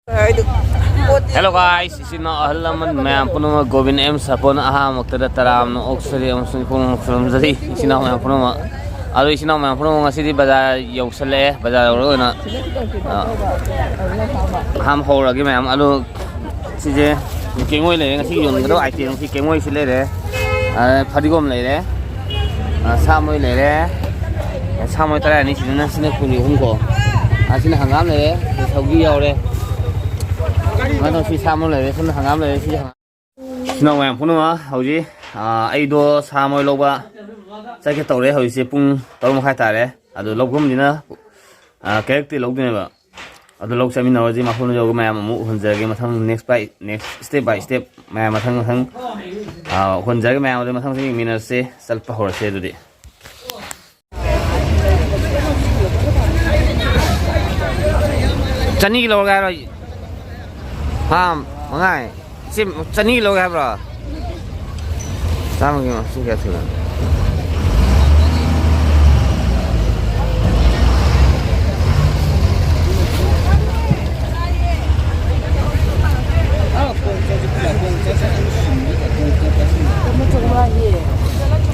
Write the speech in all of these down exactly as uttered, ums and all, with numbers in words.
Hello guys, ꯏꯆꯤꯟ ꯏꯅꯥꯎ ꯑꯍꯜ ꯂꯃꯟ ꯃꯌꯥꯝ ꯄꯨꯝꯅꯃꯛ ꯒꯣꯕꯤꯟ ꯑꯦꯝ ꯁꯥꯄꯣꯟ ꯑꯍꯥꯟꯕꯃꯛꯇꯗ ꯇꯔꯥꯝꯅ ꯑꯣꯛꯆꯔꯤ ꯑꯃꯁꯨꯡ ꯏꯄꯨꯡ ꯈꯨꯔꯨꯝꯖꯔꯤ꯫ ꯏꯆꯤꯟ ꯏꯅꯥꯎ ꯃꯌꯥꯝ ꯄꯨꯝꯅꯃꯛ, ꯑꯗꯣ ꯏꯆꯤꯟ ꯏꯅꯥꯎ ꯃꯌꯥꯝ ꯄꯨꯝꯅꯃꯛ, ꯉꯁꯤꯗꯤ ꯕꯖꯥꯔ ꯌꯧꯁꯜꯂꯛꯑꯦ꯫ ꯕꯖꯥꯔ ꯌꯧꯔꯒ ꯑꯣꯏꯅ, ꯑ, ꯑꯍꯥꯟꯕ ꯍꯧꯔꯒꯦ ꯃꯌꯥꯝ꯫ ꯑꯗꯣ ꯁꯤꯁꯦ ꯀꯦꯡꯉꯣꯏ ꯂꯩꯔꯦ꯫ ꯉꯁꯤ ꯌꯣꯟꯒꯗꯕ item ꯁꯤ ꯀꯦꯡꯉꯣꯏꯁꯤ ꯂꯩꯔꯦ, ꯑ, ꯐꯗꯤꯒꯣꯝ ꯂꯩꯔꯦ, ꯑ, ꯁꯥ ꯃꯔꯣꯏ ꯂꯩꯔꯦ꯫ ꯑ, ꯁꯥ ꯃꯔꯣꯏ ꯇꯔꯥꯅꯤ ꯁꯤꯗꯅ, ꯁꯤꯅ ꯀꯨꯟꯒꯤ ꯑꯍꯨꯝ ꯀꯣ꯫ ꯑ, ꯁꯤꯅ ꯍꯪꯒꯥꯝ ꯂꯩꯔꯦ, ꯁꯧꯒꯤ ꯌꯥꯎꯔꯦ꯫ ꯁꯨꯃꯥꯏꯅ ꯇꯧ, ꯁꯤ ꯁꯥ ꯃꯔꯣꯏ ꯂꯩꯔꯦ, ꯁꯤꯅ ꯍꯪꯒꯥꯝ ꯂꯩꯔꯦ, ꯁꯤ ꯍꯪꯒꯥꯝ꯫ ꯏꯆꯤꯟ ꯏꯅꯥꯎ ꯃꯌꯥꯝ ꯄꯨꯝꯅꯃꯛ, ꯍꯧꯖꯤꯛ, ꯑ, ꯑꯩꯗꯣ ꯁꯥ ꯃꯔꯣꯏ ꯂꯧꯕ ꯆꯠꯀꯦ ꯇꯧꯔꯦ꯫ ꯍꯧꯖꯤꯛꯁꯦ ꯄꯨꯡ ꯇꯔꯨꯛ ꯃꯈꯥꯏ ꯇꯥꯔꯦ꯫ ꯑꯗꯣ ꯂꯧꯐꯝꯁꯤꯅ, ꯑ, ꯀꯩꯔꯛꯇꯤ ꯂꯧꯗꯣꯏꯅꯦꯕ꯫ ꯑꯗꯨ ꯂꯧ ꯆꯠꯃꯤꯟꯅꯔꯁꯤ꯫ ꯃꯐꯝꯗꯨ ꯌꯧꯔꯒ ꯃꯌꯥꯝ ꯑꯃꯨꯛ ꯎꯍꯟꯖꯔꯒꯦ꯫ ꯃꯊꯪ next by next, step by step ꯃꯌꯥꯝ ꯃꯊꯪ ꯃꯊꯪ, ꯑꯥ, ꯎꯍꯟꯖꯔꯒꯦ ꯃꯌꯥꯝ꯫ ꯑꯗꯨ ꯃꯊꯪ ꯃꯊꯪ ꯌꯦꯡꯃꯤꯟꯅꯔꯁꯦ꯫ ꯆꯠꯄ ꯍꯧꯔꯁꯦ ꯑꯗꯨꯗꯤ꯫ ꯆꯅꯤꯒꯤ ꯂꯧꯔꯒꯦ ꯍꯥꯏꯔꯣ? ꯍꯥ, ꯃꯉꯥꯏ꯫ ꯁꯤ ꯆꯅꯤ ꯂꯧꯒꯦ ꯍꯥꯏꯕ꯭ꯔꯣ? ꯆꯥꯝꯃꯒꯤ ꯃꯁꯤꯡ ꯀꯌꯥ ꯁꯨꯔꯦ?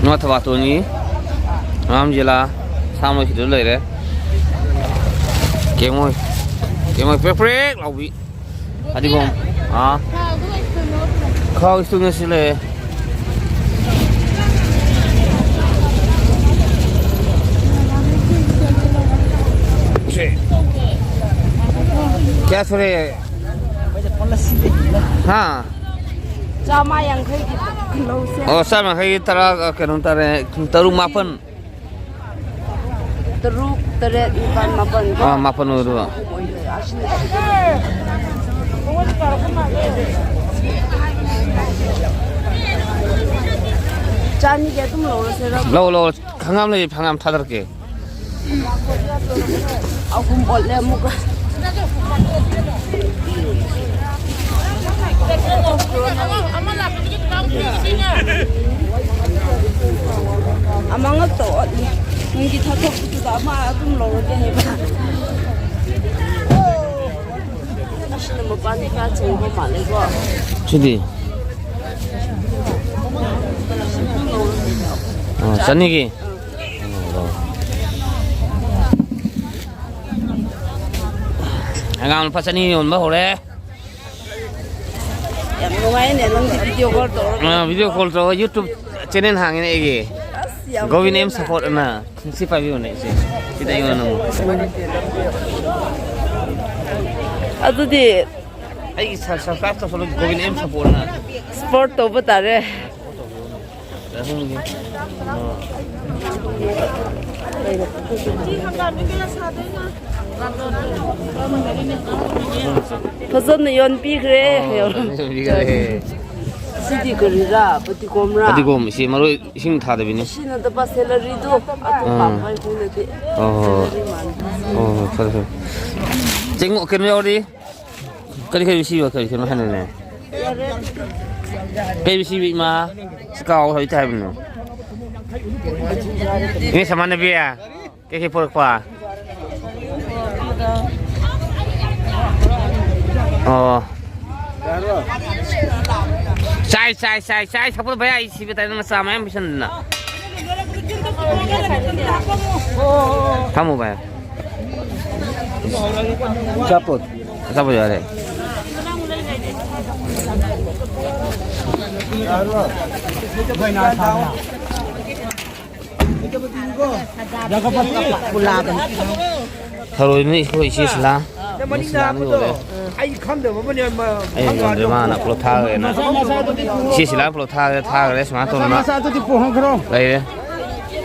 ꯉꯥ ꯊꯕꯥꯇꯣꯟꯒꯤ ꯉꯥꯝ ꯖꯤꯂꯥ ꯁꯥ ꯃꯔꯣꯏ ꯁꯤꯗ ꯂꯩꯔꯦ꯫ ꯀꯦꯡꯉꯣꯏ, ꯀꯦꯡꯉꯣꯏ ꯄ꯭ꯔꯦꯛ ꯄ꯭ꯔꯦꯛ ꯂꯥꯎꯕꯤ꯫ ꯐꯗꯤꯒꯣꯝ꯫ ꯑꯥ꯫ ꯈꯥꯎ ꯏꯁꯇꯨꯅ ꯁꯤ ꯂꯩꯔꯦ꯫ ꯁꯦ꯫ ꯀꯌꯥ ꯁꯨꯔꯦ? ꯍꯥ? ꯆꯥꯝꯃ ꯌꯥꯡꯈꯩꯒꯤ ꯂꯧꯁꯦ꯫ ꯑꯣ, ꯆꯥꯝꯃ ꯌꯥꯡꯈꯩꯒꯤ ꯇꯔꯥ, ꯀꯩꯅꯣ ꯇꯥꯔꯦ, ꯇꯔꯨꯛ, ꯃꯥꯄꯟ꯫ ꯇꯔꯨꯛ, ꯇꯔꯦꯠ, ꯅꯤꯄꯥꯜ, ꯃꯥꯄꯟ ꯀꯣ? ꯑꯥ, ꯃꯥꯄꯟ ꯑꯣꯏꯗꯣꯏꯕ꯫ ꯆꯥꯅꯤꯒꯤ ꯑꯗꯨꯝ ꯂꯧꯔꯁꯤꯔ? ꯂꯧ, ꯂꯧ, ꯍꯪꯒꯥꯝ ꯂꯩ, ꯍꯪꯒꯥꯝ ꯊꯥꯗꯔꯛꯀꯦ꯫ ꯑꯍꯨꯝ ꯑꯣꯠꯂꯦ ꯑꯃꯨꯛꯀ꯫ ꯑꯃ ꯉꯛꯇ ꯑꯣꯠꯂꯤ꯫ ꯅꯪꯒꯤ ꯊꯥꯗꯣꯛꯄꯗꯨꯗ ꯑꯃ ꯑꯗꯨꯝ ꯂꯧꯔꯒꯦ ꯍꯥꯏꯕ꯫ ꯁꯤꯅ ꯃꯄꯥꯟꯗꯤ ꯈꯔ ꯆꯤꯡꯕ ꯃꯥꯜꯂꯦꯀꯣ꯫ ꯁꯤꯗꯤ? ꯑꯣ, ꯆꯅꯤꯒꯤ? ꯑꯣ꯫ ꯍꯪꯒꯥꯝ ꯂꯨꯄꯥ ꯆꯅꯤ ꯌꯣꯟꯕ ꯍꯧꯔꯦ꯫ ꯌꯥꯝ ꯅꯨꯡꯉꯥꯏꯅꯦ, ꯅꯪꯗꯤ video call ꯇꯧꯔꯒ꯫ ꯑꯥ, video call ꯇꯧꯔꯒ YouTube channel ꯍꯥꯡꯉꯤꯅꯦ ꯑꯩꯒꯤ꯫ ꯑꯁ, ꯌꯥꯝ ꯒꯣꯕꯤꯟ ꯑꯦꯝ ꯐꯩꯅ꯫ Support ꯑꯅ꯫ ꯁꯤ ꯄꯥꯏꯕꯤꯌꯨꯅꯦ, ꯏꯆꯦ꯫ ꯁꯤꯗ ꯌꯦꯡꯉꯣ ꯅꯪ꯫ ꯑꯗꯨꯗꯤ ꯑꯩꯒꯤ ꯁ-, subscribe ꯇꯧꯁꯜꯂꯣ, ꯒꯣꯕꯤꯟ ꯑꯦꯝ Support ꯑꯅ꯫ Support ꯇꯧꯕ ꯇꯥꯔꯦ꯫ ꯐꯖꯅ ꯌꯣꯟꯕꯤꯈ꯭ꯔꯦ꯫ ꯑꯣ, ꯐꯖꯅ ꯌꯣꯟꯕꯤꯈ꯭ꯔꯦ꯫ ꯁꯤꯗꯤ ꯀꯔꯤꯔꯥ? ꯐꯗꯤꯒꯣꯝꯔꯥ? ꯐꯗꯤꯒꯣꯝ, ꯏꯆꯦ, ꯃꯔꯣꯏ ꯏꯁꯤꯡ ꯊꯥꯗꯕꯤꯅꯤ꯫ ꯁꯤꯅ ꯅꯠꯇꯕ celery ꯗꯣ, ꯑꯗꯨ ꯑꯥ꯫ ꯄꯥꯝꯕ ꯑꯩꯈꯣꯏꯅꯗꯤ꯫ ꯍꯣꯏ, ꯍꯣꯏ, ꯍꯣꯏ꯫ Celery ꯃꯥꯟꯕ꯫ ꯑꯣ, ꯍꯣꯏ, ꯐꯔꯦ, ꯐꯔꯦ꯫ ꯆꯦꯡ ꯀꯩꯅꯣ ꯌꯥꯎꯔꯤ? ꯀꯔꯤ ꯀꯔꯤ ꯁꯤꯕ ꯀꯔꯤ ꯀꯩꯅꯣ ꯍꯥꯏꯅꯣꯅꯦ? ꯀꯩ ꯁꯤꯕ ꯏꯃꯥ? ꯁꯤ ꯀꯥꯎ ꯍꯧꯖꯤꯛꯇ ꯍꯥꯏꯕꯅꯣ꯫ ꯏꯅꯦ ꯁꯃꯥꯟꯅꯕꯤ꯫ ꯀꯩ ꯀꯩ ꯄꯨꯔꯛꯄ? ꯑꯣ꯫ ꯆꯥꯏ, ꯆꯥꯏ, ꯆꯥꯏ, ꯆꯥꯏ, ꯊꯛꯄꯗꯣ ꯚꯩꯌꯥ, ꯑꯩ ꯁꯤꯕ ꯇꯥꯏ, ꯅꯪꯅ ꯆꯥ ꯃꯌꯥꯝ ꯄꯤꯁꯟꯗꯅ꯫ ꯐꯝꯃꯣ ꯚꯩꯌꯥ꯫ ꯑꯆꯥꯄꯣꯠ꯫ ꯑꯆꯥꯄꯣꯠ ꯌꯥꯔꯦ꯫ ꯊꯔꯣꯏꯅꯤ ꯑꯩꯈꯣꯏ ꯏꯆꯦ ꯁꯤꯂꯥ꯫ ꯃꯣꯏ ꯁꯤꯂꯥꯅ ꯌꯣꯜꯂꯦ꯫ ꯑꯩ ꯌꯣꯟꯗ꯭ꯔꯦ, ꯃꯥꯅ ꯄꯨꯂꯞ ꯊꯥꯈ꯭ꯔꯦꯅ꯫ ꯏꯆꯦ ꯁꯤꯂꯥ ꯄꯨꯂꯞ ꯊꯥꯈ꯭ꯔꯦ, ꯊꯥꯈ꯭ꯔꯦ꯫ ꯁꯨꯃꯥꯏꯅ ꯇꯧꯗꯅ ꯂꯩꯔꯦ꯫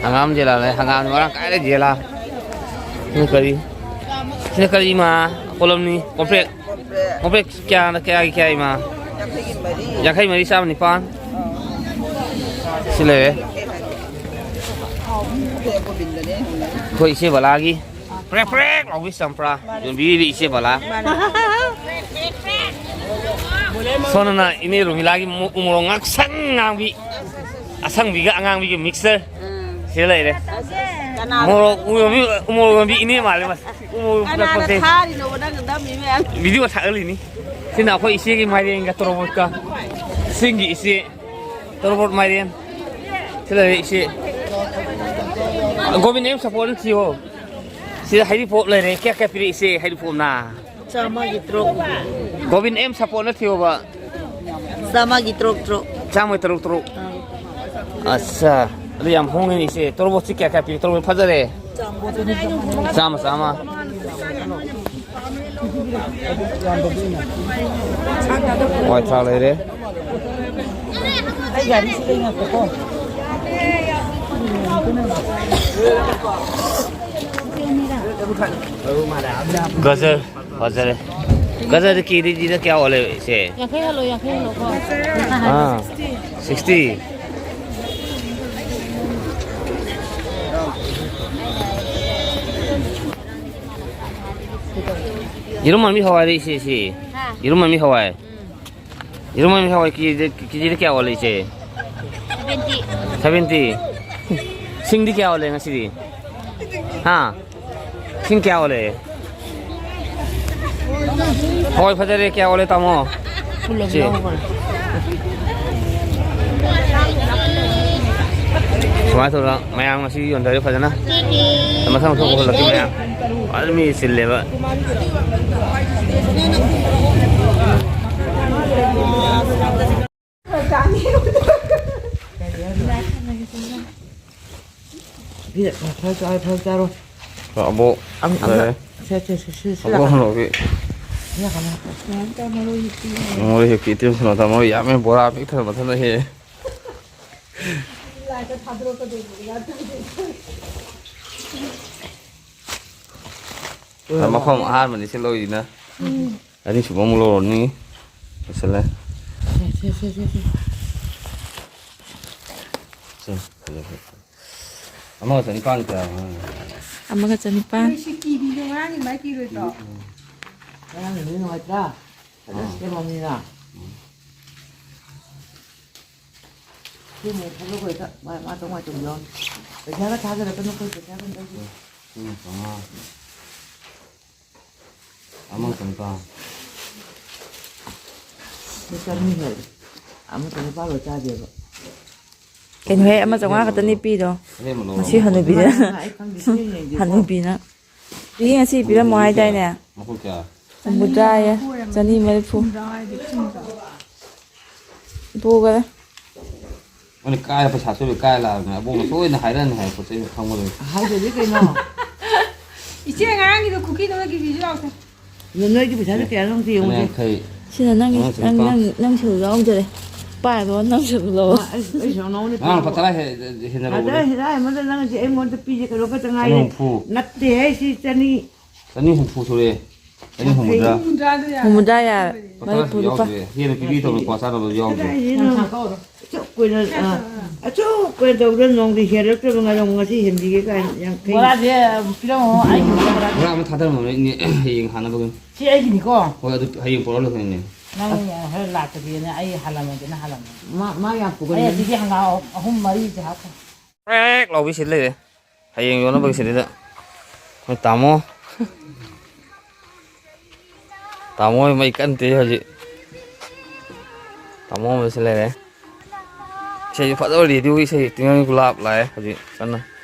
ꯍꯪꯒꯥꯝ ꯖꯦꯂꯥ ꯂꯩ꯫ ꯍꯪꯒꯥꯝ ꯃꯔꯥꯡ ꯀꯥꯏꯅ ꯖꯦꯂꯥ꯫ ꯁꯤꯅ ꯀꯔꯤ? ꯁꯤꯅ ꯀꯔꯤ ꯏꯃꯥ? ꯀꯣꯂꯝꯅꯤ꯫ ꯀꯣꯝꯄ꯭ꯔꯦꯛ꯫ ꯀꯣꯝꯄ꯭ꯔꯦꯛ ꯀꯌꯥꯅ, ꯀꯌꯥꯒꯤ ꯀꯌꯥ ꯏꯃꯥ? ꯌꯥꯡꯈꯩ ꯃꯔꯤ꯫ ꯌꯥꯡꯈꯩ ꯃꯔꯤ, ꯆꯥꯝ ꯅꯤꯄꯥꯟ꯫ ꯁꯤ ꯂꯩꯔꯦ꯫ ꯑꯩꯈꯣꯏ ꯏꯆꯦ ꯕꯂꯥꯒꯤ ꯄ꯭ꯔꯦꯛ ꯄ꯭ꯔꯦꯛ ꯂꯥꯎꯕꯤ ꯆꯝꯄ꯭ꯔꯥ ꯌꯣꯟꯕꯤꯔꯤꯕ ꯏꯆꯦ ꯕꯂꯥ꯫ ꯁꯣꯝꯗꯅ ꯏꯅꯦ ꯔꯣꯃꯤꯂꯥꯒꯤ ꯃꯣ-, ꯎꯃꯣꯔꯣꯛ ꯉꯥꯛꯁꯪ ꯉꯥꯡꯕꯤ, ꯑꯁꯪꯕꯤꯒ ꯑꯉꯥꯡꯕꯤꯒ mixture꯫ ꯎꯝ꯫ ꯁꯤꯗ ꯂꯩꯔꯦ꯫ ꯑꯁ, ꯑꯁ, ꯀꯅꯥꯅ ꯃꯣꯔꯣꯛ ꯎ ꯌꯣꯟꯕꯤ, ꯎ ꯃꯣꯔꯣꯛ ꯌꯣꯟꯕꯤ ꯏꯅꯦ ꯃꯥꯜꯂꯦ ꯃꯁꯤ꯫ ꯎ ꯃꯣꯔꯣꯛ ꯀꯅꯥꯅ ꯄꯨꯔꯛꯄꯁꯦ꯫ ꯊꯥꯔꯤꯅꯣꯕ ꯅꯪꯅ ꯅꯝꯃꯤ ꯃꯌꯥꯝ? ꯚꯤꯗꯤꯑꯣ ꯊꯥꯒꯠꯂꯤꯅꯤ꯫ ꯁꯤꯅ ꯑꯩꯈꯣꯏ ꯏꯆꯦꯒꯤ ꯃꯥꯏꯔꯦꯟꯒ ꯇꯣꯔꯣꯕꯣꯠꯀ꯫ ꯆꯤꯡꯒꯤ ꯏꯆꯦ꯫ ꯇꯣꯔꯣꯕꯣꯠ ꯃꯥꯏꯔꯦꯟ꯫ ꯁꯤ ꯂꯩꯔꯦ ꯏꯆꯦ꯫ ꯒꯣꯕꯤꯟ ꯑꯦꯝ ꯁꯄꯣꯔꯠꯅ ꯊꯤꯌꯣ꯫ ꯁꯤꯗ ꯍꯩꯔꯤꯕꯣꯞ ꯂꯩꯔꯦ꯫ ꯀꯌꯥ ꯀꯌꯥ ꯄꯤꯔꯛꯏ ꯏꯆꯦ ꯍꯩꯔꯤꯕꯣꯞꯅ? ꯆꯥꯝꯃꯒꯤ ꯇꯔꯨꯛ꯫ ꯒꯣꯕꯤꯟ ꯑꯦꯝ ꯁꯄꯣꯔꯠꯅ ꯊꯤꯌꯣꯕ꯫ ꯆꯥꯝꯃꯒꯤ ꯇꯔꯨꯛ ꯇꯔꯨꯛ꯫ ꯆꯥꯝꯃꯒꯤ ꯇꯔꯨꯛ ꯇꯔꯨꯛ꯫ ꯑꯥ꯫ ꯑꯠꯆꯥ꯫ ꯑꯗꯨ ꯌꯥꯝ ꯍꯣꯡꯉꯤꯅꯦ ꯏꯆꯦ꯫ ꯇꯣꯔꯣꯕꯣꯠꯁꯤ ꯀꯌꯥ ꯀꯌꯥ ꯄꯤ? ꯇꯣꯔꯣꯕꯣꯠ ꯐꯖꯔꯦ꯫ ꯆꯥꯝꯃ ꯆꯥꯝꯃ꯫ ꯍꯋꯥꯏ ꯊ꯭ꯔꯥꯛ ꯂꯩꯔꯦ꯫ ꯑꯩ ꯒꯥꯔꯤꯁꯤ ꯂꯩ ꯉꯥꯛꯈꯣꯀꯣ꯫ ꯒꯖꯔ꯫ ꯐꯖꯔꯦ꯫ ꯒꯖꯔꯗꯤ ꯀꯦꯖꯤꯗ ꯀꯌꯥ ꯑꯣꯜꯂꯦ ꯏꯆꯦ? ꯌꯥꯡꯈꯩ ꯍꯜꯂꯣ, ꯌꯥꯡꯈꯩ ꯍꯜꯂꯣꯀꯣ꯫ ꯑꯥ, ꯁꯤꯛꯁꯇꯤ꯫ ꯌꯦꯔꯨꯝ ꯃꯥꯟꯕꯤ ꯍꯋꯥꯏꯗꯤ ꯏꯆꯦ, ꯁꯤ꯫ ꯍꯥ? ꯌꯦꯔꯨꯝ ꯃꯥꯟꯕꯤ ꯍꯋꯥꯏ꯫ ꯎꯝ꯫ ꯌꯦꯔꯨꯝ ꯃꯥꯟꯕꯤ ꯍꯋꯥꯏ ꯀꯦꯖꯤꯗ, ꯀꯦꯖꯤꯗ ꯀꯌꯥ ꯑꯣꯜꯂꯦ ꯏꯆꯦ? ꯁꯚꯦꯟꯇꯤ꯫ ꯁꯚꯦꯟꯇꯤ꯫ ꯁꯤꯡꯗꯤ ꯀꯌꯥ ꯑꯣꯜꯂꯦ ꯉꯁꯤꯗꯤ? ꯍꯥ? ꯁꯤꯡ ꯀꯌꯥ ꯑꯣꯜꯂꯦ? ꯍꯣꯏ, ꯐꯖꯔꯦ꯫ ꯀꯌꯥ ꯑꯣꯜꯂꯦ, ꯇꯥꯃꯣ? ꯄꯨꯜꯂꯁꯨ ꯁꯤ꯫ ꯌꯥꯎꯈ꯭ꯔꯦ꯫ ꯁꯨꯃꯥꯏꯅ ꯇꯧꯗꯅ ꯃꯌꯥꯝ ꯉꯁꯤ ꯌꯣꯟꯊꯔꯦ ꯐꯖꯅ꯫ ꯃꯊꯪ ꯃꯊꯪ ꯄꯨꯈꯠꯂꯛꯀꯦ ꯃꯌꯥꯝ꯫ ꯐꯖꯅ ꯃꯤ ꯆꯤꯜꯂꯦꯕ꯫ ꯐꯔꯛ ꯆꯥꯔꯣꯏ, ꯐꯔꯛ ꯆꯥꯔꯣꯏ꯫ ꯑꯕꯣꯛ ꯑꯝ-, ꯑꯃ, ꯂꯩꯔꯦ꯫ ꯁꯦ, ꯁꯦ, ꯁꯦ, ꯁꯦ, ꯁꯦ ꯑꯕꯣꯛ ꯂꯥꯛꯀꯅꯤ꯫ ꯀꯩꯅꯣꯒꯤ꯫ ꯁꯤ ꯂꯥꯛꯀꯅꯤ꯫ ꯃꯔꯣꯏ ꯍꯦꯛꯄꯤ ꯏꯇꯩꯃ ꯁꯣꯅꯥꯇ ꯃꯔꯣꯏ ꯌꯥꯝꯃꯦ, ꯕꯣꯔꯥ ꯄꯤꯛ ꯊꯟꯅ ꯃꯊꯟꯇ ꯍꯦꯛꯑꯦ꯫ ꯂꯥꯏꯗ ꯊꯥꯗꯣꯔꯛꯀꯗꯣꯏꯅꯤ꯫ ꯃꯐꯝ ꯑꯍꯥꯟꯕꯅꯤ ꯁꯤ ꯂꯧꯔꯤꯁꯤꯅ꯫ ꯎꯝ꯫ ꯑꯅꯤꯁꯨꯕ ꯑꯃꯨꯛ ꯂꯧꯔꯅꯤ꯫ ꯂꯣꯏꯁꯤꯜꯂꯦ꯫ ꯁꯦ, ꯁꯦ, ꯁꯦ, ꯁꯦ, ꯁꯦ꯫ ꯁꯦ, ꯐꯖꯩ, ꯐꯖꯩ꯫ ꯑꯃꯒ ꯆꯅꯤꯄꯥꯟ ꯀꯌꯥ? ꯑꯃꯒ ꯆꯅꯤꯄꯥꯟ꯫ ꯅꯣꯏ ꯁꯤ ꯀꯤꯔꯤꯗꯣ ꯉꯔꯥꯡꯒꯤ ꯃꯥꯏ ꯀꯤꯔꯣꯏꯗ꯭ꯔꯣ? ꯉꯔꯥꯡꯒꯤ ꯅꯨꯃꯤꯠ ꯅꯨꯡꯉꯥꯏꯇ꯭ꯔꯥ? ꯐꯖꯅ ꯁꯦꯝꯃꯕꯅꯤꯅ꯫ ꯁꯤ ꯑꯃꯨꯛ ꯊꯥꯗꯣꯛꯈ꯭ꯔꯦꯗ꯫ ꯃꯥ, ꯃꯥ ꯇꯧ, ꯃꯥ ꯇꯧ ꯌꯥꯎꯔꯤ꯫ ꯄꯩꯁꯥꯒ ꯊꯥꯖꯔꯛꯀꯅꯨ, ꯑꯩꯈꯣꯏ ꯄꯩꯁꯥꯒ ꯂꯧꯒꯦ꯫ ꯂꯤꯁꯤꯡ ꯃꯉꯥ꯫ ꯑꯃ ꯆꯅꯤꯄꯥꯟ꯫ ꯂꯨꯄꯥ ꯆꯅꯤ ꯍꯦꯜꯂꯦ꯫ ꯑꯃ ꯆꯅꯤꯄꯥꯟ ꯂꯣꯏ ꯆꯥꯗꯦꯕ꯫ ꯀꯩꯅꯣꯍꯦ, ꯑꯃ ꯆꯥꯝꯃꯉꯥ ꯈꯛꯇꯅꯤ ꯄꯤꯗꯣ꯫ ꯑꯔꯦꯝꯕ ꯂꯧꯔꯣ꯫ ꯃꯁꯤ ꯍꯅꯨꯕꯤꯗ꯫ ꯑꯩ ꯈꯪꯗꯦ, ꯁꯤ ꯌꯦꯡꯒꯦꯀꯣ꯫ ꯍꯅꯨꯕꯤꯅ꯫ ꯆꯦ ꯉꯁꯤ ꯄꯤꯔꯝꯃꯣ ꯍꯥꯏꯗꯥꯏꯅꯦ? ꯃꯈꯣꯏ ꯀꯌꯥ? ꯍꯨꯝꯐꯨꯇꯔꯥ ꯍꯥꯏꯌꯦ꯫ ꯆꯅꯤ ꯃꯔꯤꯐꯨ꯫ ꯄꯨꯊꯣꯛꯈ꯭ꯔꯦ꯫ ꯃꯣꯏꯅ ꯀꯥꯏꯗ ꯄꯩꯁꯥ ꯁꯣꯏꯕ ꯀꯥꯏ ꯂꯥꯛꯑꯕꯅꯦ? ꯑꯕꯣꯛꯅ ꯁꯣꯏꯗꯅ ꯍꯥꯏꯔꯛꯑꯅꯤ ꯍꯥꯏ, ꯄꯣꯠ ꯆꯩ ꯈꯪꯕꯗꯣ꯫ ꯍꯥꯏꯗ꯭ꯔꯗꯤ ꯀꯩꯅꯣ? ꯏꯆꯦ, ꯉꯔꯥꯡꯒꯤꯗꯣ ꯀꯨꯀꯤꯗꯨꯅ ꯀꯦꯖꯤꯁꯨ ꯂꯥꯎꯁꯦ꯫ ꯑꯗꯣ ꯅꯣꯏꯒꯤ ꯄꯩꯁꯥꯗꯣ ꯀꯌꯥꯅꯣ ꯑꯝꯇ ꯌꯦꯡꯉꯨꯁꯦ꯫ ꯌꯥꯡꯈꯩ꯫ ꯁꯤꯅ ꯅꯪꯒꯤ, ꯑꯉꯥꯡꯁꯤꯡ ꯅꯪ, ꯄꯥꯎ꯫ ꯅꯪ, ꯅꯪ ꯁꯔꯨꯛ ꯌꯥꯎꯗꯔꯦ꯫ ꯄꯥꯏꯔꯣ, ꯅꯪ ꯁꯔꯨꯛ ꯂꯧꯔꯣ꯫ ꯑ, ꯑꯩ, ꯑꯩ ꯁꯔꯨꯛ ꯂꯧꯅꯤ, ꯉꯔꯥꯡ ꯂꯨꯄꯥ ꯄꯤꯔꯛꯑꯣ꯫ ꯇꯔꯥ ꯍꯦ-, ꯍꯦꯟꯅ ꯂꯧꯕꯅꯦ꯫ ꯇꯔꯥ ꯍꯦꯟꯅ ꯑꯩꯉꯣꯟꯗ ꯅꯪꯁꯦ ꯑꯩꯉꯣꯟꯗ ꯄꯤꯁꯦ ꯀꯩꯅꯣ ꯈꯛꯇ ꯉꯥꯏꯔꯦ꯫ ꯆꯅꯤ ꯍꯨꯝꯐꯨ꯫ ꯅꯠꯇꯦꯍꯦ, ꯁꯤ ꯆꯅꯤ꯫ ꯆꯅꯤ ꯍꯨꯝꯐꯨ ꯁꯨꯔꯦ꯫ ꯆꯅꯤ ꯍꯨꯝꯐꯨꯇꯔꯥ꯫ ꯍꯨꯝꯐꯨꯇꯔꯥ ꯌꯥꯔꯦ꯫ ꯂꯨꯄꯥ ꯇꯔꯥ ꯃꯔꯤꯐꯨ ꯂꯨꯄꯥ꯫ ꯌꯥꯎꯗ꯭ꯔꯦ꯫ ꯍꯦꯟꯅ ꯄꯤꯕꯤꯗꯧꯅꯤ, ꯀ꯭ꯋꯥ ꯆꯥꯅꯕ ꯌꯥꯎꯗ꯭ꯔꯦ꯫ ꯀꯗꯥꯏꯗꯩꯅꯣ? ꯑꯁꯨꯛ ꯀꯨꯏꯅ, ꯑ, ꯑꯁꯨꯛ ꯀꯨꯏꯅ ꯇꯧꯕꯗ ꯅꯣꯡꯗꯤ ꯍꯦꯜꯂꯛꯇ꯭ꯔꯕ ꯉꯥꯏꯔꯣ, ꯉꯁꯤ ꯍꯦꯟꯕꯤꯒꯦ ꯀꯥꯏꯅ ꯌꯥꯡꯈꯩ꯫ ꯕꯣꯔꯥꯗꯤ ꯄꯤꯔꯝꯃꯣ, ꯑꯩꯒꯤ ꯕꯣꯔꯥ꯫ ꯕꯣꯔꯥ ꯑꯃ ꯊꯥꯗꯔꯝꯃꯣꯅꯦ, ꯏꯅꯦ, ꯍꯌꯦꯡ ꯍꯥꯟꯅꯕꯒꯤꯅꯤ꯫ ꯁꯤ ꯑꯩꯒꯤꯅꯤꯀꯣ? ꯍꯣꯏ, ꯑꯗꯨ ꯍꯌꯦꯡ ꯄꯨꯔꯛꯑ ꯂꯣꯏꯔꯦꯅꯦ꯫ ꯅꯪ ꯈꯔ ꯂꯥꯛꯇꯗꯤꯅ ꯑꯩ ꯍꯥꯜꯂꯝꯃꯒꯦꯅ ꯍꯥꯜꯂꯝꯃꯦ꯫ ꯃꯥ, ꯃꯥ ꯌꯥꯝ ꯑꯩ ꯄꯨꯒꯟꯕꯅꯤ꯫ ꯑꯁꯤꯒꯤ ꯍꯪꯒꯥꯝ ꯑꯍꯨꯝ ꯃꯔꯤꯁꯦ ꯍꯥꯞꯈ꯭ꯔꯦ꯫ ꯀ꯭ꯔꯦꯛ ꯂꯥꯎꯕꯤ ꯁꯤ ꯂꯩꯔꯦ꯫ ꯍꯌꯦꯡ ꯌꯣꯟꯅꯕꯒꯤ ꯁꯤꯗꯩꯗ꯫ ꯃꯣꯏ ꯇꯥꯃꯣ꯫ ꯇꯥꯃꯣ ꯍꯣꯏ ꯃꯩ ꯀꯟꯅ ꯇꯦꯛꯏ ꯍꯧꯖꯤꯛ꯫ ꯇꯥꯃꯣ ꯑꯃꯁꯨ ꯂꯩꯔꯦ꯫ ꯏꯁꯩꯁꯨ ꯐꯖꯕ ꯔꯦꯗꯤꯑꯣꯒꯤ ꯏꯁꯩ ꯇꯤꯡꯈꯪ ꯒꯨꯂꯥꯞ ꯂꯥꯛꯑꯦ ꯍꯧꯖꯤꯛ ꯀꯟꯅ꯫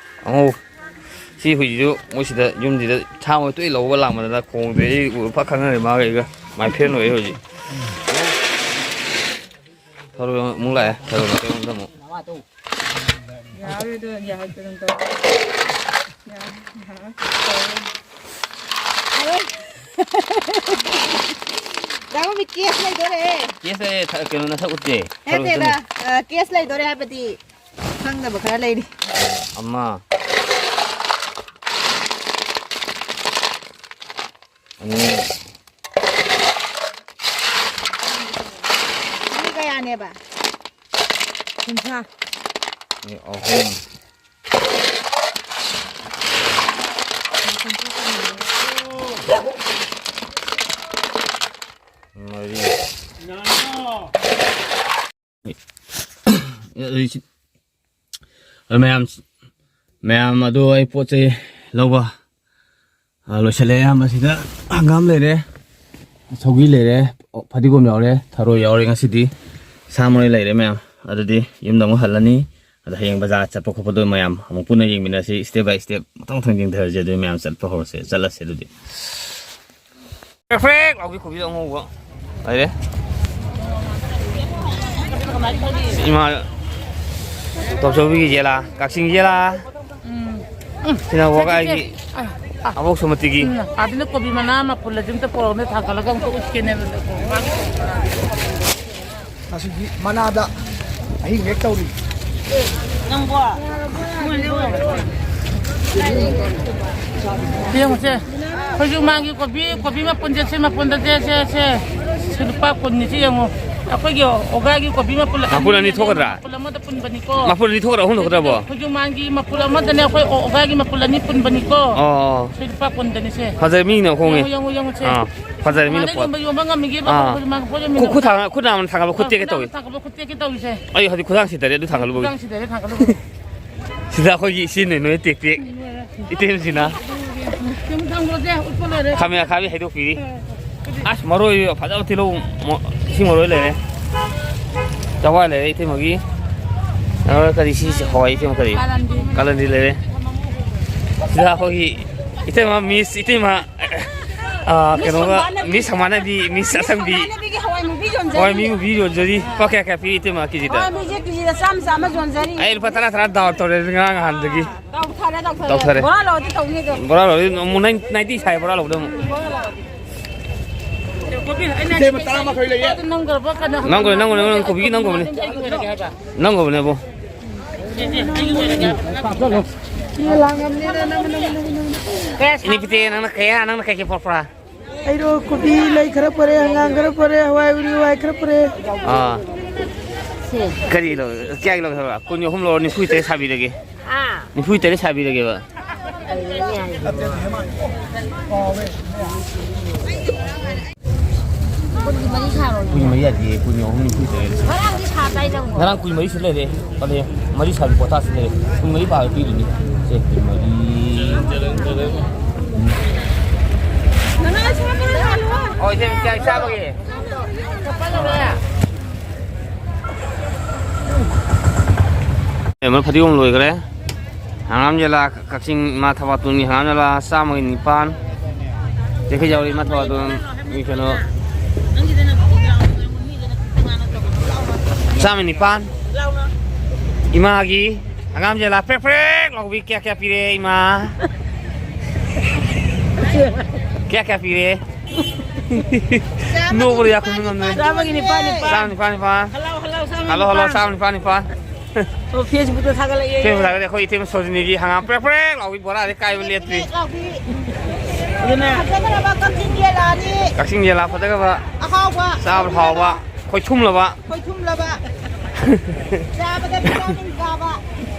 ꯑꯉꯧ-, ꯁꯤ ꯍꯨꯏꯁꯤꯁꯨ ꯃꯣꯏ ꯁꯤꯗ ꯌꯨꯝꯁꯤꯗ ꯁꯥ ꯃꯣꯏ ꯇꯣꯏ ꯂꯧꯕ ꯂꯥꯛꯄꯗ ꯈꯣꯡꯗꯦ꯫ ꯑꯩ ꯎꯔ ꯐ ꯈꯪꯅꯔꯦ, ꯃꯥꯒ ꯑꯩꯒ꯫ My friend ꯑꯣꯏꯌꯦ ꯍꯧꯖꯤꯛ꯫ ꯊꯔꯣꯏ ꯑꯃꯨꯛ ꯂꯥꯛꯑꯦ꯫ ꯊꯔꯣꯏ ꯃꯀꯛ ꯑꯃꯗ ꯑꯃꯨꯛ꯫ ꯌꯥꯔꯣꯏꯗꯣ, ꯌꯥꯔꯣꯏꯗꯣ ꯑꯗꯨꯝ ꯇꯧ꯫ ꯌꯥꯔꯣꯏ, ꯌꯥꯔꯣꯏ꯫ ꯗꯥ ꯃꯃꯤ, ꯀꯦꯁ ꯂꯩꯗꯣꯔꯦ꯫ ꯀꯦꯁ ꯂꯩ, ꯊ-, ꯀꯩꯅꯣ, ꯅꯁꯛ ꯎꯠꯇꯦ꯫ ꯊꯔꯣꯏ ꯅꯠꯇꯦꯗ, ꯈꯛꯇꯅꯦ꯫ ꯑ, ꯀꯦꯁ ꯂꯩꯗꯣꯔꯦ ꯍꯥꯏꯕꯗꯤ ꯈꯪꯗꯕ ꯈꯔ ꯂꯩꯔꯤ꯫ ꯑꯃ꯫ ꯑꯅꯤ꯫ ꯁꯤ ꯀꯌꯥꯅꯦꯕ? ꯀꯨꯟꯊ꯭ꯔꯥ꯫ ꯑꯅꯤ, ꯑꯍꯨꯝ꯫ ꯃꯔꯤ꯫ ꯑꯗꯨ ꯃꯌꯥꯝ ꯃꯌꯥꯝ ꯑꯗꯨ ꯑꯩ ꯄꯣꯠ ꯆꯩ ꯂꯧꯕ, ꯑ, ꯂꯣꯏꯁꯤꯜꯂꯦ꯫ ꯑꯌꯥꯝꯕ ꯁꯤꯗ ꯍꯪꯒꯥꯝ ꯂꯩꯔꯦ, ꯁꯧꯒ꯭ꯔꯤ ꯂꯩꯔꯦ, ꯐꯗꯤꯒꯣꯝ ꯌꯥꯎꯔꯦ, ꯊꯔꯣꯏ ꯌꯥꯎꯔꯦ꯫ ꯉꯁꯤꯗꯤ ꯁꯥ ꯃꯔꯣꯏ ꯂꯩꯔꯦ ꯃꯌꯥꯝ꯫ ꯑꯗꯨꯗꯤ ꯌꯨꯝꯗ ꯑꯃꯨꯛ ꯍꯜꯂꯅꯤ꯫ ꯑꯗ ꯍꯌꯦꯡ ꯕꯖꯥꯔ ꯆꯠꯄ ꯈꯣꯠꯄꯗꯣ ꯃꯌꯥꯝ ꯑꯃꯨꯛ ꯄꯨꯟꯅ ꯌꯦꯡꯃꯤꯟꯅꯁꯤ꯫ Step by step ꯃꯊꯪ ꯃꯊꯪ ꯌꯦꯡꯊꯔꯁꯦ꯫ ꯑꯗꯨꯗꯤ ꯃꯌꯥꯝ ꯆꯠꯄ ꯍꯧꯔꯁꯦ, ꯆꯠꯂꯁꯦ ꯑꯗꯨꯗꯤ꯫ ꯀ꯭ꯔꯦꯛ ꯀ꯭ꯔꯦꯛ ꯂꯥꯎꯕꯤ ꯀꯣꯕꯤ ꯑꯉꯧꯕ ꯂꯩꯔꯦ꯫ ꯏꯃꯥ ꯇꯣꯝꯆꯧꯕꯤꯒꯤ ꯌꯦꯂꯥ, ꯀꯛꯆꯤꯡ ꯌꯦꯂꯥ꯫ ꯎꯝ꯫ ꯁꯤꯅ ꯋꯥꯒꯥꯏꯒꯤ ꯑ, ꯑ꯫ ꯑꯕꯣꯛ ꯁꯨꯃꯇꯤꯒꯤ꯫ ꯎꯝ, ꯑꯗꯨꯅ ꯀꯣꯕꯤ ꯃꯅꯥ ꯃꯄꯨꯜ ꯑꯁꯤ ꯑꯝꯇ ꯄꯣꯔꯛꯎꯅꯦ, ꯊꯥꯡꯒꯠꯂꯒ ꯑꯝꯇ ꯎꯠꯀꯦꯅꯦ꯫ ꯃꯁꯤꯒꯤ ꯃꯅꯥꯗ ꯑꯍꯤꯡ ꯂꯦꯛ ꯇꯧꯔꯤ꯫ ꯅꯪꯕꯣ? ꯌꯦꯡꯉꯨꯁꯦ꯫ ꯑꯩꯈꯣꯏꯁꯨ ꯃꯥꯒꯤ ꯀꯣꯕꯤ, ꯀꯣꯕꯤ ꯃꯄꯨꯟꯁꯦ, ꯁꯤ ꯃꯄꯨꯟꯗ ꯁꯦ, ꯁꯦ, ꯁꯦ꯫ ꯁꯤ ꯂꯨꯄꯥ ꯀꯨꯟꯅꯤ, ꯁꯤ ꯌꯦꯡꯉꯨ꯫ ꯑꯩꯈꯣꯏꯒꯤ ꯑꯣꯒꯥꯒꯤ ꯀꯣꯕꯤ ꯃꯄꯨꯟ ꯃꯄꯨꯟ ꯑꯅꯤ ꯊꯣꯛꯀꯗ꯭ꯔꯥ? ꯃꯄꯨꯟ ꯑꯃꯗ ꯄꯨꯟꯕꯅꯤꯀꯣ꯫ ꯃꯄꯨꯟ ꯑꯅꯤ ꯊꯣꯛꯀꯗ꯭ꯔꯥ, ꯑꯍꯨꯝ ꯊꯣꯛꯀꯗ꯭ꯔꯕꯣ? ꯈꯨꯖꯨ ꯃꯥꯡꯒꯤ ꯃꯄꯨꯟ ꯑꯃꯗꯅꯦ, ꯑꯩꯈꯣꯏ ꯑꯣ-, ꯑꯣꯒꯥꯒꯤ ꯃꯄꯨꯟ ꯑꯅꯤ ꯄꯨꯟꯕꯅꯤꯀꯣ꯫ ꯑꯣ꯫ ꯁꯤ ꯂꯨꯄꯥ ꯀꯨꯟꯗꯅꯤ ꯁꯦ꯫ ꯐꯖꯩ, ꯃꯤꯅ ꯍꯣꯡꯉꯦ꯫ ꯌꯦꯡꯉꯨ, ꯌꯦꯡꯉꯨ, ꯌꯦꯡꯉꯨ ꯁꯦ꯫ ꯑꯥ, ꯐꯖꯔꯦ, ꯃꯤꯅ ꯀꯃꯥꯏꯅ ꯄꯣꯠ꯫ ꯌꯣꯟꯕ, ꯌꯣꯟꯕ ꯉꯝꯃꯤꯒꯦꯕ? ꯑꯥ꯫ ꯑꯩꯈꯣꯏ ꯃꯥꯡ ꯄꯣꯠ ꯌꯣꯟꯃꯤꯟꯅꯕ꯫ ꯈꯨꯠ, ꯈꯨꯠ ꯊꯥꯡꯒꯠ-, ꯈꯨꯠ ꯅꯥꯝꯃ ꯊꯥꯡꯒꯠꯂꯣ, ꯈꯨꯠ ꯑꯥ, ꯇꯦꯛꯀꯦ ꯇꯧꯏ꯫ ꯈꯨꯠ ꯅꯥꯝꯃ ꯊꯥꯡꯒꯠꯂꯣ, ꯈꯨꯠ ꯇꯦꯛꯀꯦ ꯇꯧꯏꯁꯦ꯫ ꯑꯩ ꯍꯧꯖꯤꯛ ꯈꯨꯗꯥꯡ ꯁꯤꯗꯔꯦ, ꯑꯗꯨ ꯊꯥꯡꯒꯠꯂꯨꯕꯒꯤ꯫ ꯈꯨꯗꯥꯡ ꯁꯤꯗꯔꯦ, ꯊꯥꯡꯒꯠꯂꯨꯕꯒꯤ꯫ ꯁꯤꯗ ꯑꯩꯈꯣꯏꯒꯤ ꯏꯆꯦ ꯅꯣꯏ ꯅꯣꯏ ꯇꯦꯛ ꯇꯦꯛ꯫ ꯏꯇꯩꯃꯁꯤꯅ꯫ ꯌꯦꯡꯉꯨ ꯊꯥꯡꯒꯠꯂꯣꯁꯦ, ꯎꯠꯄ ꯂꯣꯏꯔꯦ꯫ ꯈꯥꯃꯦꯟ ꯑꯈꯥꯕꯤ ꯍꯩꯗꯣꯛꯄꯤꯔꯤ꯫ ꯑꯁ, ꯃꯔꯣꯏ ꯐꯖꯕ ꯇꯤꯜꯍꯧ, ꯃꯣ-, ꯏꯁꯤꯡ ꯃꯔꯣꯏ ꯂꯩꯔꯦ꯫ ꯆꯋꯥꯏ ꯂꯩꯔꯦ ꯏꯇꯩꯃꯒꯤ꯫ ꯑꯗꯨꯒ ꯀꯔꯤ ꯁꯤ ꯍꯋꯥꯏ ꯏꯇꯩꯃ ꯀꯔꯤ? ꯀꯥꯂꯟꯗꯤ꯫ ꯀꯥꯂꯟꯗꯤ ꯂꯩꯔꯦ꯫ ꯁꯤꯗ ꯑꯩꯈꯣꯏꯒꯤ ꯏꯇꯩꯃ, ꯃꯤꯁ ꯏꯇꯩꯃ, ꯑ, ꯃꯤꯁ ꯀꯩꯅꯣꯒ, ꯁꯃꯥꯅꯕꯤ꯫ ꯃꯤꯁ ꯁꯃꯥꯅꯕꯤ, ꯃꯤꯁ ꯃꯤꯁ ꯑꯁꯪꯕꯤ꯫ ꯁꯃꯥꯅꯕꯤꯒꯤ ꯍꯋꯥꯏ ꯃꯨꯕꯤ ꯌꯣꯟꯖꯔꯤ꯫ ꯍꯋꯥꯏ ꯃꯨꯕꯤ ꯌꯣꯟꯖꯔꯤ꯫ ꯂꯨꯄꯥ ꯀꯌꯥ ꯀꯌꯥ ꯄꯤ ꯏꯇꯩꯃ ꯀꯦꯖꯤꯗ? ꯍꯋꯥꯏ ꯃꯨꯕꯤꯁꯦ ꯀꯦꯖꯤꯗ ꯆꯥꯝꯃ, ꯆꯥꯝꯃ ꯌꯣꯟꯖꯔꯤ꯫ ꯑꯩ ꯂꯨꯄꯥ ꯇꯔꯥ, ꯇꯔꯥ ꯗꯥꯎꯟ ꯇꯧꯔꯦ ꯉꯔꯥꯡ ꯅꯍꯥꯟꯗꯒꯤ꯫ ꯗꯥꯎ ꯊꯥꯔꯦ, ꯗꯥꯎ ꯊꯥꯔꯦ꯫ ꯗꯥꯎ ꯊꯥꯔꯦ꯫ ꯕꯣꯔꯥ ꯂꯧꯔꯗꯤ ꯇꯧꯅꯤ ꯑꯗꯣ꯫ ꯕꯣꯔꯥ ꯂꯧꯔꯗꯤ ꯑꯃꯨꯛ ꯅꯥꯏꯟ-, ꯅꯥꯏꯟꯇꯤ ꯁꯥꯏ ꯕꯣꯔꯥ ꯂꯧꯕꯗ ꯑꯃꯨꯛ꯫ ꯕꯣꯔꯥ ꯂꯧꯔꯗꯤ꯫ ꯀꯣꯕꯤ, ꯑꯩꯅ ꯏꯆꯦ, ꯇꯔꯥꯃꯥꯊꯣꯏ ꯂꯩꯌꯦ꯫ ꯅꯪꯒ꯭ꯔꯕ ꯀꯩꯅꯣ? ꯅꯪꯒ꯭ꯔꯕꯅꯦ, ꯅꯪꯒ꯭ꯔꯕꯅꯦ, ꯀꯣꯕꯤꯒꯤ ꯅꯪꯒ꯭ꯔꯕꯅꯦ꯫ ꯑꯩꯒꯤ ꯑꯣꯏꯔꯒꯦ ꯍꯥꯏꯕ꯫ ꯅꯪꯒ꯭ꯔꯕꯅꯦꯕꯣ꯫ ꯁꯦ, ꯁꯦ, ꯑꯩꯒꯤ ꯑꯣꯏꯔꯒꯦ꯫ ꯏꯅꯦ ꯄꯤꯇꯦ, ꯅꯪꯅ ꯀꯌꯥ, ꯅꯪꯅ ꯀꯩꯀꯩ ꯄꯣꯔꯛꯄ꯭ꯔꯥ? ꯑꯩꯔꯣ, ꯀꯣꯕꯤ ꯂꯩ ꯈꯔ ꯄꯣꯔꯦ, ꯍꯪꯒꯥꯝ ꯈꯔ ꯄꯣꯔꯦ, ꯍꯋꯥꯏ ꯎꯔꯤ ꯍꯋꯥꯏ ꯈꯔ ꯄꯣꯔꯦ꯫ ꯑꯥ꯫ ꯁꯦ꯫ ꯀꯔꯤ ꯂꯧ-, ꯀꯌꯥꯒꯤ ꯂꯧꯒꯦ ꯍꯥꯏꯕ? ꯀꯨꯟ ꯑꯍꯨꯝ ꯂꯧꯔꯣ, ꯅꯤꯐꯨ ꯇꯔꯦꯠ ꯁꯥꯕꯤꯔꯒꯦ꯫ ꯍꯥ? ꯅꯤꯐꯨ ꯇꯔꯦꯠ ꯁꯥꯕꯤꯔꯒꯦꯕ꯫ ꯑꯗꯨꯗꯤ ꯌꯥꯔꯦ꯫ ꯀꯨꯟꯒꯤ ꯃꯔꯤ ꯁꯥꯔꯣ꯫ ꯀꯨꯟꯒꯤ ꯃꯔꯤ ꯀꯨꯟ ꯑꯍꯨꯝ ꯅꯤꯐꯨ ꯇꯔꯦꯠ꯫ ꯉꯔꯥꯡꯗꯤ ꯁꯥ ꯆꯥꯏ ꯅꯪꯕꯣ? ꯉꯔꯥꯡ ꯀꯨꯟ ꯃꯔꯤ ꯁꯤ ꯂꯩꯔꯦ꯫ ꯄꯜꯂꯦ꯫ ꯃꯔꯤ ꯁꯥꯕꯤ ꯄꯣꯊꯥ ꯁꯤ ꯂꯩꯔꯦ꯫ ꯀꯨꯟ ꯃꯔꯤ ꯄꯥꯕ ꯄꯤꯔꯤꯅꯤ꯫ ꯁꯦ, ꯀꯨꯟ ꯃꯔꯤ꯫ ꯎꯝ꯫ ꯉꯔꯥꯡ ꯁꯥ ꯄꯨꯔ ꯂꯥꯛꯑꯣ꯫ ꯑꯣ, ꯏꯆꯦ, ꯀꯌꯥ ꯆꯥꯕꯒꯤ? ꯑꯦ, ꯃꯔꯨꯞ, ꯐꯗꯤꯒꯣꯝ ꯂꯣꯏꯈ꯭ꯔꯦ꯫ ꯍꯪꯒꯥꯝ ꯖꯦꯂꯥ, ꯀꯛꯆꯤꯡ ꯏꯃꯥ ꯊꯕꯥꯇꯣꯟꯒꯤ ꯍꯪꯒꯥꯝ ꯖꯦꯂꯥ ꯆꯥꯝꯃꯒꯤ ꯅꯤꯄꯥꯟ꯫ ꯇꯦꯛꯈꯩ ꯌꯥꯎꯔꯤ ꯏꯃꯥ ꯊꯕꯥꯇꯣꯟ꯫ ꯃꯤ ꯀꯩꯅꯣ꯫ ꯆꯥꯝꯃ ꯅꯤꯄꯥꯟ꯫ ꯏꯃꯥꯒꯤ ꯍꯪꯒꯥꯝ ꯖꯦꯂꯥ ꯄ꯭ꯔꯦꯛ ꯄ꯭ꯔꯦꯛ ꯂꯥꯎꯕꯤ ꯀꯌꯥ ꯀꯌꯥ ꯄꯤꯔꯦ ꯏꯃꯥ? ꯀꯌꯥ ꯀꯌꯥ ꯄꯤꯔꯦ? ꯅꯣꯛꯄꯗ ꯌꯥ ꯈꯨꯝꯕ ꯉꯝꯗ꯭ꯔꯦ꯫ ꯆꯥꯝꯃꯒꯤ ꯅꯤꯄꯥꯟ ꯅꯤꯄꯥꯟ꯫ ꯆꯥꯝꯃ ꯅꯤꯄꯥꯟ ꯅꯤꯄꯥꯟ꯫ ꯍꯜꯂꯣ, ꯍꯜꯂꯣ, ꯆꯥꯝꯃ ꯍꯜꯂꯣ, ꯍꯜꯂꯣ, ꯅꯤꯄꯥꯟ꯫ ꯆꯥꯝꯃ ꯅꯤꯄꯥꯟ ꯅꯤꯄꯥꯟ꯫ ꯑꯣ, Facebook ꯇ ꯊꯥꯒꯠꯂꯛꯑꯦ꯫ Facebook ꯊꯥꯒꯠꯂꯛꯑꯦ꯫ ꯑꯩꯈꯣꯏ ꯏꯇꯩꯃ ꯁꯣꯖꯤꯅꯤꯒꯤ ꯍꯪꯒꯥꯝ ꯄ꯭ꯔꯦꯛ ꯄ꯭ꯔꯦꯛ ꯂꯥꯎꯕꯤ ꯕꯣꯔꯥꯗꯤ ꯀꯥꯏꯕ ꯂꯦꯞꯇ꯭ꯔꯤ꯫ ꯄ꯭ꯔꯦꯛ ꯂꯥꯎꯕꯤ꯫ ꯑꯗꯨꯅ ꯐꯖꯈ꯭ꯔꯕ ꯀꯛꯆꯤꯡ ꯌꯦꯂꯥꯅꯤ꯫ ꯀꯛꯆꯤꯡ ꯌꯦꯂꯥ ꯐꯖꯈ꯭ꯔꯕ꯫ ꯑꯍꯥꯎꯕ꯫ ꯆꯥꯕ ꯍꯥꯎꯕ꯫ ꯈꯣꯏꯊꯨꯝꯂꯕ꯫ ꯈꯣꯏꯊꯨꯝꯂꯕ꯫ ꯆꯥꯕꯗ ꯚꯤꯇꯥꯃꯤꯟ ꯀꯥꯕ꯫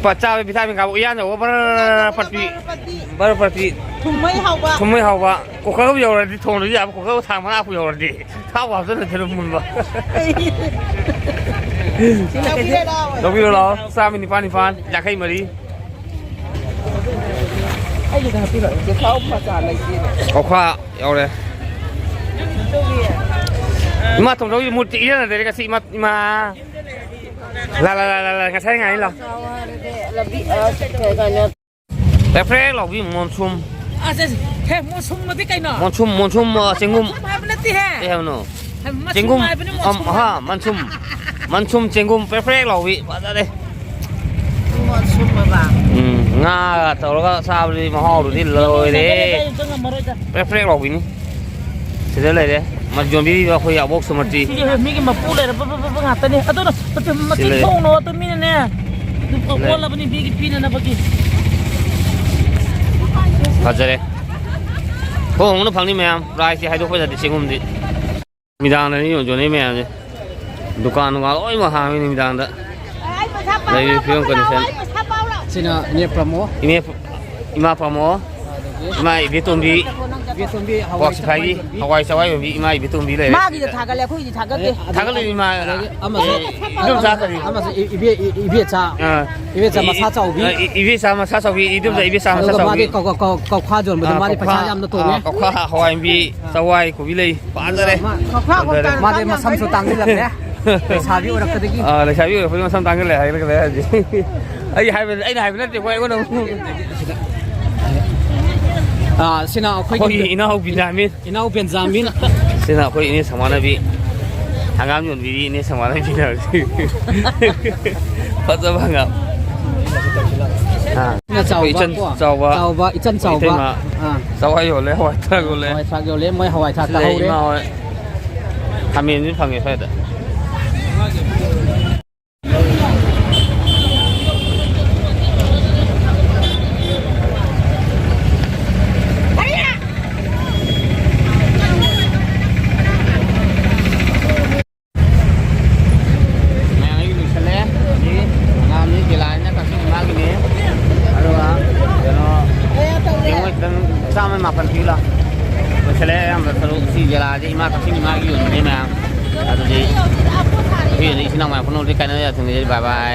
ꯄ-, ꯆꯥꯕꯗ ꯚꯤꯇꯥꯃꯤꯟ ꯀꯥꯕ꯫ ꯎꯌꯥꯟ ꯌꯧꯕ ꯕꯔ ꯄꯠꯄꯤ꯫ ꯕꯔ ꯄꯠꯄꯤ꯫ ꯕꯔ ꯄꯠꯄꯤ꯫ ꯊꯨꯝꯃꯩ ꯍꯥꯎꯕ꯫ ꯊꯨꯝꯃꯩ ꯍꯥꯎꯕ꯫ ꯀꯨꯀꯔꯕꯨ ꯌꯧꯔꯗꯤ ꯊꯣꯡꯗ꯭ꯔꯁꯨ ꯌꯥꯕ, ꯀꯨꯀꯔꯕꯨ ꯊꯥꯡ ꯃꯅꯥ ꯄꯨ ꯌꯧꯔꯗꯤ꯫ ꯊꯥꯎ ꯍꯥꯞꯆꯜꯂ ꯊꯤꯜꯂ ꯃꯨꯟꯕ꯫ ꯂꯧꯕꯤꯔꯣ ꯂꯥꯎ꯫ ꯂꯧꯕꯤꯔꯣ ꯂꯥꯎ꯫ ꯆꯥꯝꯃ ꯅꯤꯄꯥꯟ ꯅꯤꯄꯥꯟ, ꯌꯥꯡꯈꯩ ꯃꯔꯤ꯫ ꯑꯩꯒꯤꯗ ꯍꯥꯞꯄꯤꯔꯛꯑꯣ꯫ ꯆꯦꯈꯥꯎ ꯃꯆꯥ ꯂꯩꯇꯦꯕ꯫ ꯑꯣꯈꯥ ꯌꯥꯎꯔꯦ꯫ ꯏꯃꯥ ꯊꯣꯡꯗꯧꯒꯤ ꯃꯨꯔꯇꯤ ꯏꯔꯥꯟꯅꯗꯔꯦ ꯉꯁꯤ ꯏꯃꯥ, ꯏꯃꯥ꯫ ꯂꯥ, ꯂꯥ, ꯂꯥ, ꯂꯥ, ꯂꯥ, ꯉꯁꯥꯏ ꯉꯥꯏ ꯂꯥꯎ꯫ ꯂꯝꯕꯤ, ꯑ, ꯀꯩꯅꯣ꯫ ꯄ꯭ꯔꯦꯛ ꯄ꯭ꯔꯦꯛ ꯂꯥꯎꯕꯤ ꯃꯣꯟꯁꯨꯝ꯫ ꯑꯁ, ꯑꯁ, ꯍꯦ, ꯃꯣꯟꯁꯨꯝ ꯑꯗꯤ ꯀꯩꯅꯣ? ꯃꯣꯟꯁꯨꯝ, ꯃꯣꯟꯁꯨꯝ, ꯑ, ꯆꯦꯡꯒꯨꯝ꯫ ꯃꯣꯟꯁꯨꯝ ꯍꯥꯏꯕ ꯅꯠꯇꯦꯍꯦ꯫ ꯀꯩ ꯍꯥꯏꯕꯅꯣ? ꯍꯦ, ꯃꯁꯨꯝ ꯆꯦꯡꯒꯨꯝ, ꯍꯥꯏꯕꯅꯤ, ꯑꯝ, ꯃꯣꯟꯁꯨꯝ ꯍꯥ, ꯍꯥꯏꯕ꯫ ꯃꯟꯁꯨꯝ꯫ ꯃꯟꯁꯨꯝ ꯆꯦꯡꯒꯨꯝ ꯄ꯭ꯔꯦꯛ ꯄ꯭ꯔꯦꯛ ꯂꯥꯎꯕꯤ꯫ ꯐꯖꯔꯦ꯫ ꯃꯣꯟꯁꯨꯝ ꯍꯥꯏꯕ꯫ ꯎꯝ, ꯉꯥꯒ ꯇꯧꯔꯒ ꯆꯥꯕꯗꯤ ꯃꯍꯥꯎꯗꯨꯗꯤ ꯂꯣꯏꯔꯦ꯫ ꯑꯩ ꯉꯝꯃꯔꯣꯏꯗ꯫ ꯄ꯭ꯔꯦꯛ ꯄ꯭ꯔꯦꯛ ꯂꯥꯎꯕꯤꯅꯤ꯫ ꯁꯤꯗ ꯂꯩꯔꯦ꯫ ꯃ-, ꯌꯣꯟꯕꯤꯔꯤꯕ ꯑꯩꯈꯣꯏ ꯑꯕꯣꯛ ꯁꯨꯃꯇꯤ꯫ ꯁꯤꯗꯤ ꯃꯤꯒꯤ ꯃꯄꯨ ꯂꯩꯔꯕ ꯕ-, ꯕ-, ꯕ ꯉꯥꯛꯇꯅꯤ꯫ ꯑꯗꯨꯅ ꯃꯆꯤꯟ, ꯁꯤ ꯃꯆꯤꯟ ꯂꯩꯔꯦ꯫ ꯊꯣꯡꯅꯣ ꯑꯗꯨ ꯃꯤꯅꯅꯦ꯫ ꯑꯗꯨꯝ ꯂꯩ꯫ ꯑꯣꯜꯂꯕꯅꯤ ꯃꯤꯒꯤ ꯄꯤꯅꯅꯕꯒꯤ꯫ ꯐꯖꯔꯦ꯫ ꯍꯣꯡꯅ ꯐꯪꯅꯤ ꯃꯌꯥꯝ꯫ ꯄ꯭ꯔꯥꯏꯁꯇꯤ ꯍꯥꯏꯗꯣꯛꯄ ꯌꯥꯗꯦ ꯆꯦꯡꯒꯨꯝꯗꯤ꯫ ꯅꯨꯃꯤꯗꯥꯡꯗꯅꯤ ꯌꯣꯟ-, ꯌꯣꯟꯅꯩ ꯃꯌꯥꯝꯁꯦ꯫ ꯗꯨꯀꯥꯟ ꯅꯨꯡꯀꯥꯟ ꯂꯣꯏꯅꯃꯛ ꯍꯥꯡꯉꯤ ꯅꯨꯃꯤꯗꯥꯡꯗ꯫ ꯂꯩꯔꯤꯕ ꯐꯤꯕꯝ ꯀꯟꯗꯤꯁꯟ꯫ ꯁꯤꯅ ꯏꯅꯦ ꯄ꯭ꯔꯃꯣ꯫ ꯏꯅꯦ, ꯏꯃꯥ ꯄ꯭ꯔꯃꯣ꯫ ꯏꯃꯥ ꯏꯕꯦꯇꯣꯝꯕꯤ, ꯏꯕꯦꯇꯣꯝꯕꯤ ꯍꯋꯥꯏ ꯄꯥꯎ ꯁꯤꯐꯥꯏꯒꯤ ꯆꯦꯈꯥꯏ ꯌꯣꯟꯕꯤ꯫ ꯍꯋꯥꯏ ꯆꯋꯥꯏ ꯌꯣꯟꯕꯤ ꯏꯃꯥ ꯏꯕꯦꯇꯣꯝꯕꯤ ꯂꯩꯔꯦ꯫ ꯃꯥꯒꯤꯗ ꯊꯥꯒꯠꯂꯦ, ꯑꯩꯈꯣꯏꯒꯤꯗꯤ ꯊꯥꯒꯠꯇꯦ꯫ ꯑꯗꯒꯤ ꯊꯥꯒꯠꯂꯤꯅꯤ ꯏꯃꯥ꯫ ꯑꯗꯒꯤ ꯑꯃꯁꯨ ꯑꯦ, ꯏꯗꯣꯝꯆꯥ ꯀꯔꯤ? ꯑꯃꯁꯨ ꯏ-, ꯏꯕꯦ-, ꯏ-, ꯏꯕꯦꯆꯥ꯫ ꯑꯥ꯫ ꯏꯕꯦꯆꯥ ꯏ-, ꯃꯁꯥ ꯆꯥꯎꯕꯤ꯫ ꯑ, ꯏ-, ꯏꯕꯦꯆꯥ ꯃꯁꯥ ꯆꯥꯎꯕꯤ, ꯏꯗꯣꯝꯆꯥ ꯏꯕꯦꯆꯥ ꯃꯁꯥ ꯑꯗꯨꯒ ꯆꯥꯎꯕꯤ꯫ ꯃꯥꯗꯤ ꯀꯧ-, ꯀꯧ-, ꯀꯧ-, ꯀꯧꯈꯥ ꯌꯣꯟꯕꯗꯣ ꯑꯥ, ꯃꯥꯗꯤ ꯄꯩꯁꯥ ꯀꯧꯈꯥ, ꯌꯥꯝꯅ ꯇꯣꯡꯉꯦ꯫ ꯑꯥ, ꯀꯧꯈꯥ ꯍꯋꯥꯏ ꯃꯨꯕꯤ, ꯆꯋꯥꯏ ꯀꯣꯕꯤ ꯂꯩ꯫ ꯐꯖꯔꯦ꯫ ꯃꯥ ꯐꯖꯔꯦ꯫ ꯃꯥꯗꯤ ꯃꯁꯝꯁꯨ ꯇꯥꯡꯁꯤꯜꯂꯝꯃꯦ꯫ ꯂꯩꯁꯥꯕꯤ ꯑꯣꯏꯔꯛꯄꯗꯒꯤ꯫ ꯑꯥ, ꯂꯩꯁꯥꯕꯤ ꯑꯣꯏꯔꯛꯄꯗꯒꯤ ꯃꯁꯝ ꯇꯥꯡꯁꯤꯜꯂꯦ ꯍꯥꯏꯔꯒ ꯂꯩ ꯍꯧꯖꯤꯛ꯫ ꯑꯩ ꯍꯥꯏꯕ, ꯑꯩꯅ ꯍꯥꯏꯕ ꯅꯠꯇꯦꯀꯣ, ꯑꯩꯉꯣꯟꯗ ꯑꯃꯨꯛ꯫ ꯑꯥ, ꯁꯤꯅ ꯑꯩꯈꯣꯏꯒꯤ ꯑꯩꯈꯣꯏꯒꯤ ꯏꯅꯥꯎ ꯕꯤꯅꯥꯃꯤꯟ꯫ ꯏꯅꯥꯎ ꯕꯦꯟꯖꯥꯃꯤꯟ꯫ ꯁꯤꯅ ꯑꯩꯈꯣꯏ ꯏꯅꯦ ꯁꯃꯥꯟꯅꯕꯤ꯫ ꯍꯪꯒꯥꯝ ꯌꯣꯟꯕꯤꯔꯤ ꯏꯅꯦ ꯁꯃꯥꯟꯅꯕꯤꯅ ꯍꯧꯖꯤꯛ꯫ ꯐꯖꯕ ꯍꯪꯒꯥꯝ꯫ ꯑꯥ꯫ ꯁꯤꯅ ꯆꯥꯎꯕ ꯑꯩꯈꯣꯏ ꯏꯆꯟ ꯀꯣ꯫ ꯆꯥꯎꯕ꯫ ꯆꯥꯎꯕ, ꯏꯆꯟ ꯆꯥꯎꯕ꯫ ꯏꯇꯩꯃ꯫ ꯑꯥ꯫ ꯆꯋꯥꯏ ꯌꯣꯜꯂꯦ, ꯍꯋꯥꯏ ꯊꯔꯥꯛ ꯌꯣꯜꯂꯦ꯫ ꯍꯋꯥꯏ ꯊꯔꯥꯛ ꯌꯣꯜꯂꯦ, ꯃꯣꯏ ꯍꯋꯥꯏ ꯊꯔꯥꯛ ꯁꯤꯗ ꯇꯥꯍꯧꯔꯦ꯫ ꯏꯃꯥ ꯍꯣꯏ ꯈꯥꯃꯦꯟꯁꯨ ꯐꯪꯉꯦ ꯁ꯭ꯋꯥꯏꯗ꯫ ꯃꯌꯥꯝ ꯑꯩꯒꯤ ꯂꯣꯏꯁꯜꯂꯦ꯫ ꯑꯗꯒꯤ ꯑꯉꯥꯡꯅꯤ ꯖꯤꯂꯥꯅꯤꯅ ꯀꯛꯆꯤꯡ ꯏꯃꯥꯒꯤꯅꯤ꯫ ꯑꯗꯨꯒ ꯀꯩꯅꯣ, ꯌꯦꯡꯉꯣ ꯈꯤꯇꯪ ꯆꯥꯝꯃ ꯃꯥꯄꯟ ꯄꯤꯕ ꯂꯥꯎ꯫ ꯂꯣꯏꯁꯜꯂꯦ ꯑꯌꯥꯝꯕ ꯁꯔꯨꯛ꯫ ꯁꯤ ꯖꯤꯂꯥꯗꯤ ꯏꯃꯥ ꯀꯛꯆꯤꯡ ꯏꯃꯥꯒꯤ ꯌꯣꯟꯕꯅꯦ ꯃꯌꯥꯝ꯫ ꯑꯗꯨꯗꯤ ꯑꯩꯈꯣꯏ ꯏꯆꯤꯟ ꯏꯅꯥꯎ ꯃꯌꯥꯝ ꯄꯨꯝꯅꯃꯛꯇꯤ ꯀꯥꯏꯅ ꯌꯥꯊꯪ ꯅꯤꯖꯔꯤ꯫ ꯕꯥꯏ ꯕꯥꯏ꯫